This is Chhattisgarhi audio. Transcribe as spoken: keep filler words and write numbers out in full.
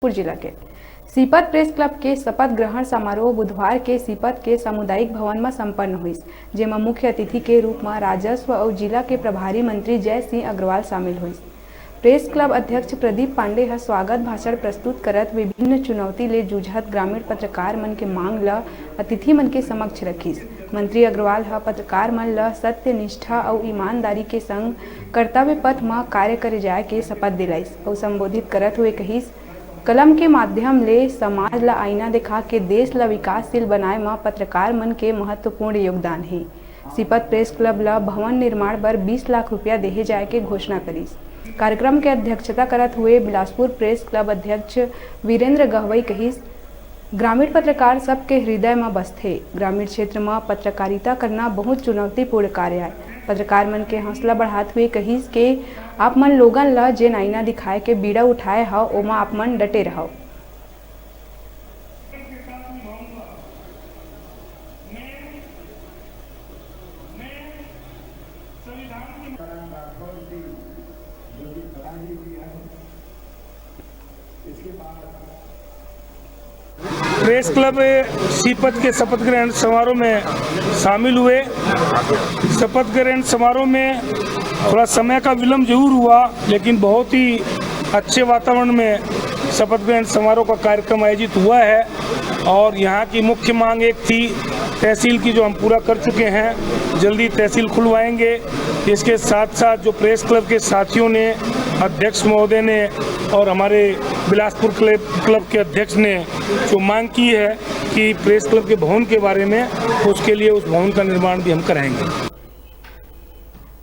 बिलासपुर जिला के सीपत प्रेस क्लब के शपथ ग्रहण समारोह बुधवार के सीपत के सामुदायिक भवन म संपन्न होइस, जेमा मुख्य अतिथि के रूप म राजस्व अउ जिला के प्रभारी मंत्री जय सिंह अग्रवाल शामिल होइस। प्रेस क्लब अध्यक्ष प्रदीप पांडे ह स्वागत भाषण प्रस्तुत करत विभिन्न चुनौती ले जूझत ग्रामीण पत्रकार मन के मांग ल अतिथि मन के समक्ष रखिस। मंत्री अग्रवाल ह पत्रकार मन ल सत्य, निष्ठा अउ ईमानदारी के संग कर्तव्य पथ म कार्य करे जाय के शपथ दिलाइस अउ संबोधित करत हुए कहिस, कलम के माध्यम ले समाज ल आईना दिखा के देश ल विकासशील बनाए म पत्रकार मन के महत्वपूर्ण योगदान हे। सीपत प्रेस क्लब ल भवन निर्माण बर बीस लाख रुपया देहे जाय के घोषणा करिस। कार्यक्रम के अध्यक्षता करत हुए बिलासपुर प्रेस क्लब अध्यक्ष वीरेंद्र गहवई कहिस, ग्रामीण पत्रकार सबके हृदय म बसथे। ग्रामीण क्षेत्र म पत्रकारिता करना बहुत चुनौतीपूर्ण कार्य आय। पत्रकार मन के हौसला बढ़ात हुए कहिस के आप मन लोगन ल जेन आईना दिखाए के बीड़ा उठाए हव, ओमा आप मन डटे रहव। प्रेस क्लब सीपत के शपथ ग्रहण समारोह में शामिल हुए। शपथ ग्रहण समारोह में थोड़ा समय का विलंब जरूर हुआ, लेकिन बहुत ही अच्छे वातावरण में शपथ ग्रहण समारोह का कार्यक्रम आयोजित हुआ है। और यहाँ की मुख्य मांग एक थी तहसील की, जो हम पूरा कर चुके हैं, जल्दी तहसील खुलवाएंगे। इसके साथ साथ जो प्रेस क्लब के साथियों ने, अध्यक्ष महोदय ने और हमारे बिलासपुर क्लब, क्लब के अध्यक्ष ने जो मांग की है कि प्रेस क्लब के भवन के बारे में, उसके लिए उस भवन का निर्माण भी हम कराएंगे।